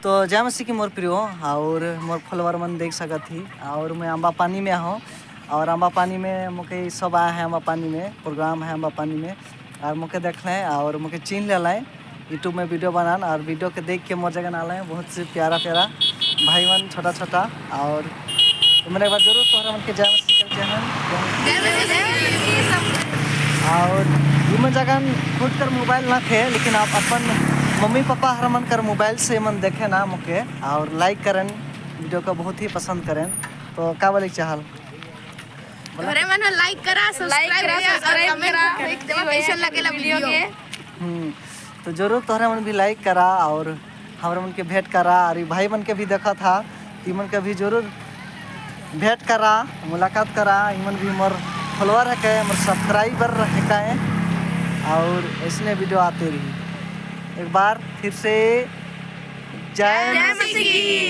तो जय मसीह की मोर प्रिय और मोर फॉलोअर मन देख सकत ही और मैं अम्बापानी में हूँ और अम्बापानी में मुके सब आए हैं। अम्बापानी में प्रोग्राम है। अम्बापानी में और मुके देख लें और मुके चिन्ह ले। यूट्यूब में वीडियो बनान और वीडियो के देख के मोर जगह आले बहुत से प्यारा प्यारा भाई मन, छोटा छोटा। और तो मैंने एक बार जरूर तोहरा मन के जय मसीह कर चाहन। और इमन जगह खुद कर मोबाइल ना थे, लेकिन आप अपन मम्मी पापा हर मन कर मोबाइल से मन देखे ना मुके और लाइक करें, वीडियो को बहुत ही पसंद करें। तो का बोले चाहल? घरे मन लाइक करा, सब्सक्राइब करा, करा, सब्सक्राइब करा। करा। कैसन लगेला वीडियो वीडियो के? तो जरूर तोहरा मन भी लाइक करा और हमारे मन के भेंट करा और ई भाई मन के भी देखा था, मन के भी जरूर भेंट करा, मुलाकात करा। इमन भी मोर फॉलोअर है के, मोर सब्सक्राइबर है का। और ऐसने वीडियो आते रही। एक बार फिर से जय जय मसीह की।